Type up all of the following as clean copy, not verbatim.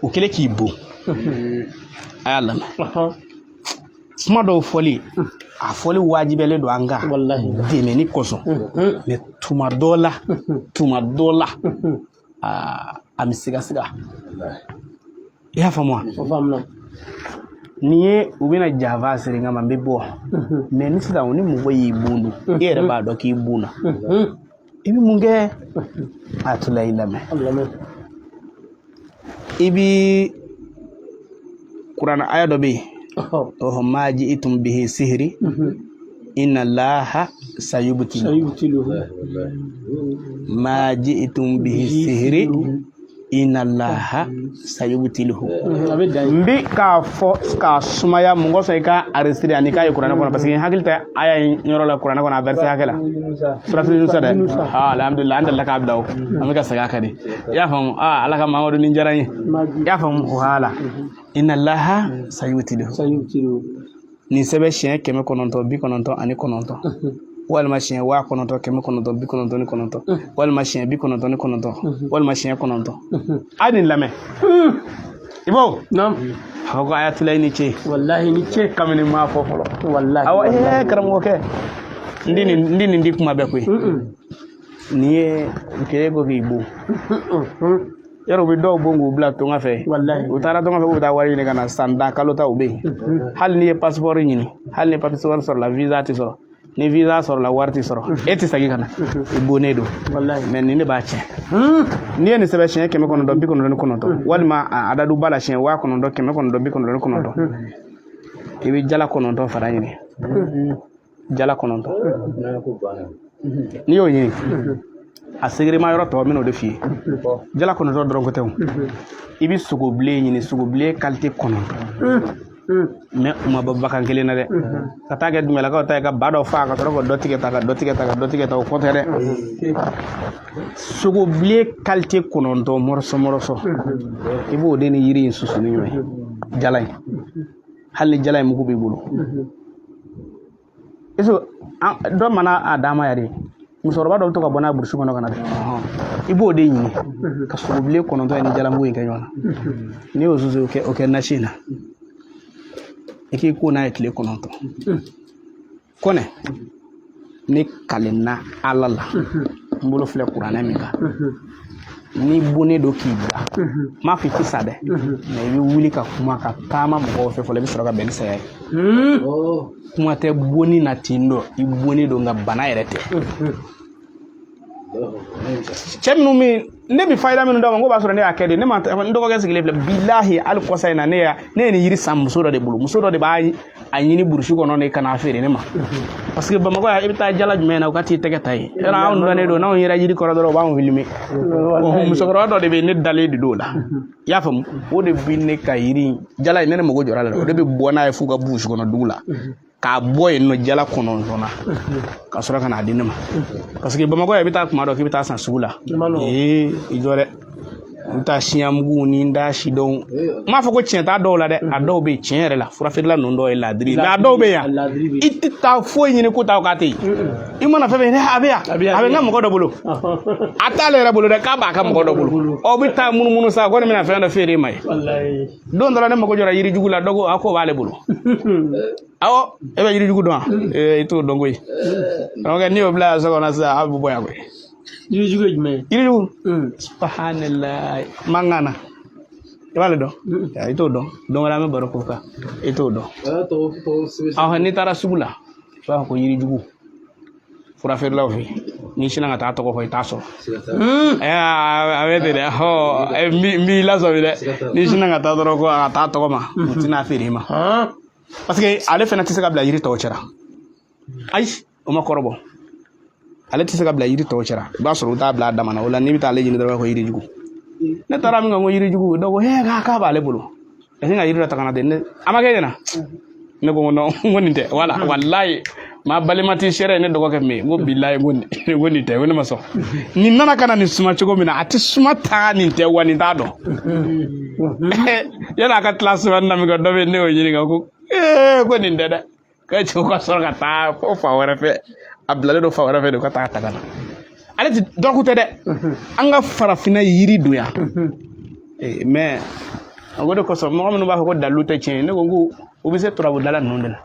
O kɛlen k'i bon, a y'a lamɛn. Kuma dɔw fɔli, a fɔli wajibiyalen don an kan dɛmɛni kosɔn, mais tuma dɔ la, tuma dɔ la, aa, an bɛ sigasiga. I y'a faamu wa? Nin ye u bɛna janfa siri n kama, n bɛ bɔ. Mais ni sisan ni mɔgɔ y'i bon dun, e yɛrɛ b'a dɔn k'i bon na, i bɛ mun kɛ? A tula i lamɛn. I bi kuranɛ aya dɔ bɛ yen, ɔhɔ, ma jitum bihi sihiri inna laha sayubtilu, ma jitum bihi sihiri inna laha sayubtiluhu. N bi k'a fɔ k'a sumaya mun kosɔn? I ka enregistrer ani k'a ye kuranɛ kɔnɔ, parce que n hakili tɛ aya in yɔrɔ la kuranɛ kɔnɔ, a verset hakɛ la, suratul Yunusa dɛ. Ah, alhamdulillah, an delila k'a bila o, an bɛ ka segin a kan de. I y'a faamu? Ah, ala ka Mamadu nin diyara n ye. I y'a faamu? Voilà, inna laha sayubtiluhu. Nin sɛbɛn siɲɛ 999, walima siɲɛ 9999, walima siɲɛ 99, walima siɲɛ 9. A nin lamɛn, i b'o a ko Ayatulayi ni ce. Wallahi ni ce. Kabini n m'a fɔ fɔlɔ. Wallahi. Awɔ, ee, karamɔgɔkɛ, n di nin, n di nin di kuma bɛɛ koyi. Nin ye k'e ko k'i bon yarɔ, u bɛ dɔw bon k'u bila tunga fɛ. U taara tunga fɛ k'u bɛ taa wari ɲini ka na, san 10 kalo ta u bɛ yen. Hali n'i ye passeport ɲini, hali ni passeport sɔrɔla, visa tɛ sɔrɔ. Ni visa sɔrɔla, wari tɛ sɔrɔ, e tɛ segin ka na, i bonnen don. Mais nin de b'a tiɲɛ. N'i ye nin sɛbɛn siɲɛ 999, walima a adadu ba la siɲɛ 9999, i bɛ jala 9 fara ɲini, jala 9. N'i y'o ɲini, a segirima yɔrɔ tɔ n bɛna o de f'i ye. Jala 9 dɔrɔn ko tɛ o, i bɛ sogobilen ɲini, sogobilen qualité 9, mais u ma bɔ bagan kelen na dɛ. Ka taa kɛ dumbelakaw ta ye, ka ba dɔ faa ka sɔrɔ ka dɔ tigɛ ta, ka dɔ tigɛ ta, ka dɔ tigɛ ta, o kɔ tɛ dɛ. Sogobilen qualité 9, morceau morceau, i b'o de ni yiri in susu ni ɲɔgɔn ye, jala in, hali ni jala in mugu b'i bolo. Est-ce que dɔ mana a d'a ma yɛrɛ, musokɔrɔba dɔ bɛ to ka bɔ n'a burusi kɔnɔ ka na dɛ. I b'o de ɲini ka sogobilen 9 in ni jalamugu in kɛ ɲɔgɔn na. N'i y'o susu, o kɛ nasi in na, i k'i ko n'a ye tile 9. Kɔnɛ, ne kalenna Ala la, n bolo filɛ kuranɛ min kan, n'i bonnen don k'i da, n m'a fɔ i ti sa dɛ, mais i bɛ wuli ka kuma, ka taama mɔgɔw fɛ fɔlɔ, i bɛ sɔrɔ ka bɛn ni saya ye. Kuma tɛ bonni na ten dɔ, i bonnen don, nka bana yɛrɛ tɛ. Cɛ minnu bɛ ne bɛ fayida minnu d'a ma, n ko b'a sɔrɔ ne y'a kɛ de. Ne ma n dɔgɔkɛ sigilen filɛ, bilahi, hali kɔsa in na, ne ye nin yiri san muso dɔ de bolo. Muso dɔ de b'a a ɲini burusi kɔnɔ de ka n'a feere ne ma, parce que Bamakɔ yan, i bɛ taa jala jumɛn na u ka t'i tɛgɛ ta yen? Yɔrɔ anw dɔnnen don, n'anw yera yiri kɔrɔ dɔrɔn, u b'anw filmer. Musokɔrɔba dɔ de bɛ yen, ne dalen de don o la, i y'a faamu? O de bɛ ne ka yiri jala in, ne mago jɔra a la, o de bɛ bɔ n'a ye f'u ka burusi kɔnɔ dugu la, k'a bɔ yen nɔ jala 9 na, ka sɔrɔ ka n'a di ne ma, parce que Bamakɔ yan, i bɛ taa kuma dɔ k'i bɛ taa san sugu la, ee, i jɔ dɛ, i bɛ taa siyamugu ni n da si dɔn. N m'a fɔ ko tiɲɛ t'a dɔw la dɛ, a dɔw bɛ yen tiɲɛ yɛrɛ la, furafeerela ninnu dɔw ye laadiri, mais a dɔw bɛ yan, i tɛ taa foyi ɲini ko taa k'a tɛ yen. I mana fɛn fɛn ɲini, a bɛ yan, a bɛ n ka mɔgɔ dɔ bolo, a t'ale yɛrɛ bolo dɛ, k'a b'a ka mɔgɔ dɔ bolo. Ɔ, bɛ taa munumunu sa, ko ne bɛna fɛn dɔ feere i ma ye. Don dɔ la, ne mago jɔra yirijugu la, dɔ ko a k'o b'ale bolo. Awɔ, e bɛ yirijugu dɔn wa? I t'o dɔn koyi. Karamɔgɔkɛ, n'i y'o bila so kɔnɔ sisan, a bɛ bɔ yan koyi. Yirijugu ye jumɛn ye? Yirijugu, subhanallah, mankan na, i b'ale dɔn? I t'o dɔn. Don wɛrɛ an bɛ baro k'o kan, i t'o dɔn. Ɔhɔn, n'i taara sugu la, i b'a fɔ ko yirijugu furafeerelaw fɛ yen, n'i sinna ka taa tɔgɔ fɔ, i t'a sɔrɔ. A bɛ ten dɛ. N b'i lasɔmi dɛ, n'i sinna ka taa dɔrɔn ko a ka taa tɔgɔ ma, u tɛna feere i ma, parce que ale fana tɛ se ka bila yiri tɔw cɛla. Ayi, o ma kɔrɔbɔ, ale tɛ se ka bila yiri tɔw cɛla. I b'a sɔrɔ u t'a bila a dama na. O la, n'i bɛ taa ale ɲini dɔrɔn, ko yirijugu. Ne taara min kan ko yirijugu, dɔw ko he, k'a b'ale bolo, ka sin ka yiri dɔ ta ka na ten. Ne a ma kɛ ɲɛna, ne ko non, n ko nin tɛ. Wala walayi, maa balima tɛ sɛrɛ ye, ne dɔgɔkɛ min ye, n ko bilayi, n ko nin tɛ, n ko ne ma sɔn. Nin nana ka na nin suma cogo min na, a tɛ suma ta, nin tɛ wa, nin t'a dɔn. Yan'a ka tila sumani na min kɛ, dɔ bɛ ne y'o ɲininka ko ee, ko nin tɛ dɛ. K'e cɛw ka sɔrɔ ka taa fo fan wɛrɛ fɛ, a bilalen don fan wɛrɛ fɛ de, ka taa ta ka na. Ale tɛ dɔrɔgu tɛ dɛ, an ka farafinna yiri don yan. Mais o de kosɔn mɔgɔ minnu b'a fɔ ko dalilu tɛ tiɲɛ ye, ne ko n ko u bɛ se turabudala ninnu de la.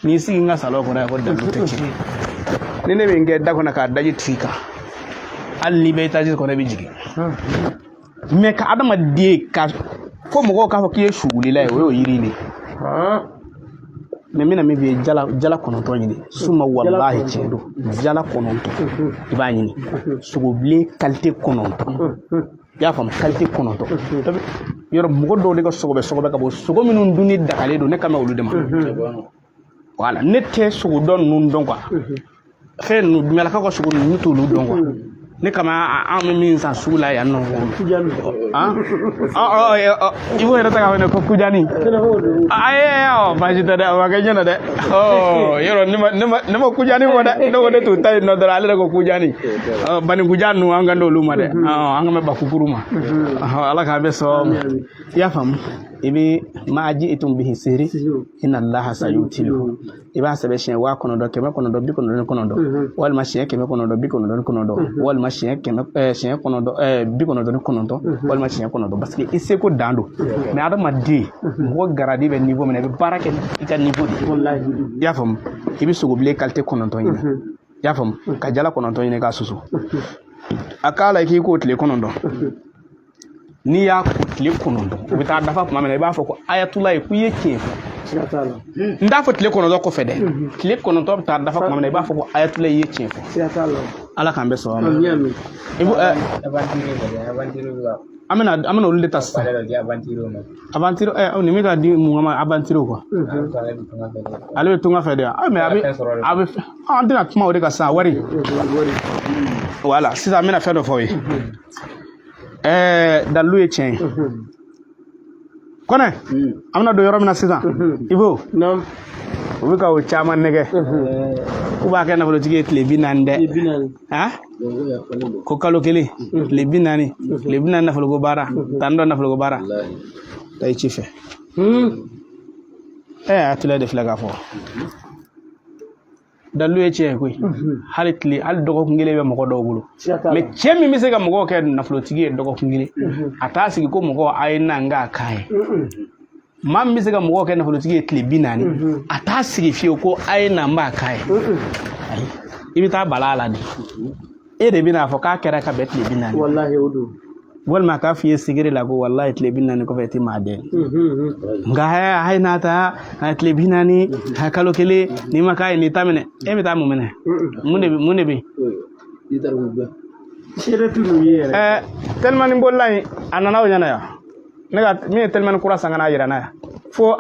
N'i sigi n ka salon kɔnɔ yan ko dalilu tɛ tiɲɛ ye, ni ne bɛ n kɛ da kɔnɔ k'a daji tu i kan, hali n'i bɛ étage kɔnɔ, i bɛ jigin. Mais ka adamaden ka fo mɔgɔw k'a fɔ k'i ye suwulila ye, o y'o yiri de ye. Mais n bɛna min f'i ye, jala jala 9 ɲini suma, walahi tiɲɛ don. Jala 9 i b'a ɲini, sogobilen qualité 9, i y'a faamu, qualité 9. Yɔrɔ mɔgɔ dɔw de ka sogo bɛ sɔgɔbɛ ka bɔ sogo minnu dunni dagalen don, ne kan bɛ olu de ma. Voilà, ne tɛ sogo dɔ ninnu dɔn quoi, fɛn ninnu dunyalakaw ka sogo ninnu, ne t'olu dɔn quoi. Ne kama an bɛ min san sugu la yan nɔ, i b'o yɛrɛ ta k'a fɔ ne ko kujani. Ayi, baasi tɛ dɛ, o ma kɛ ɲɛna dɛ. Yɔrɔ ne ma kujani fɔ dɛ, ne ko ne t'u ta yen nɔ dɔrɔn, ale de ko kujani. Banikuja ninnu, an kan d'olu ma dɛ, an kan bɛ bakukuru ma. Ala k'an bɛ sɔn ma, i y'a faamu. I bɛ ma jitum bihi sihiri inna allaha sayubtiluhu, i b'a sɛbɛn siɲɛ 9999, walima siɲɛ 999, walima siɲɛ kɛmɛ, siɲɛ 9, 99, walima siɲɛ 9, parce que i seko dan don. Mais adamaden, mɔgɔ garadi bɛ niveau min na, i bɛ baara kɛ i ka niveau de ye, i y'a faamu. I bɛ sogobilen qualité 9 ɲini, i y'a faamu, ka jala 9 ɲini k'a susu a k'a la, i k'i k'o tile 9. N'i y'a ko tile 9, o bɛ taa dafa tuma min na, i b'a fɔ ko ayatulayi ko i ye tiɲɛ fɔ. N t'a fɔ tile 9 kɔfɛ dɛ, tile 9 bɛ taa dafa tuma min na, i b'a fɔ ko ayatulayi i ye tiɲɛ fɔ. Ala k'an bɛ sɔn ma. An bɛna olu de ta sisan. Aventure, nin bɛ ka di mun ma? Aventure quoi, ale bɛ tunga fɛ de. Ah, mais a bɛ an tɛna kuma o de kan sisan, wari. Voilà, sisan an bɛna fɛn dɔ fɔ aw ye. Dalilu ye tiɲɛ ye. Kɔnɛ, an bɛna don yɔrɔ min na sisan, Ibo, u bɛ ka o caman nɛgɛ k'u b'a kɛ nafolotigi ye tile 40 dɛ. Han, ko kalo kelen, tile 40, tile 40 nafoloko baara, tan dɔ nafoloko baara, taa i ci fɛ. A tila de filɛ k'a fɔ dalilu ye tiɲɛ ye koyi. Hali tile, hali dɔgɔkun kelen bɛ mɔgɔ dɔw bolo. Mais cɛ min bɛ se ka mɔgɔw kɛ nafolotigi ye dɔgɔkun kelen, a t'a sigi ko mɔgɔw a ye na n k'a k'a ye. Maa min bɛ se ka mɔgɔw kɛ nafolotigi ye tile 40, a t'a sigi fiyewu ko a ye na n b'a k'a ye. Ayi, i bɛ taa bala a la de, e de bɛna fɔ k'a kɛra ka bɛn tile 40, walima k'a f'i ye sigiri la ko walayi tile 40 kɔfɛ i tɛ maa dɛn. Nka a ye n'a ta tile 40, kalo kelen, n'i ma k'a ye n'i ta minɛ, e bɛ taa mun minɛ? Mun de bɛ yen? Telimani bolila in, a nana o ɲɛna yan, ne ka min ye telimani kura san ka n'a yira n na yan fo.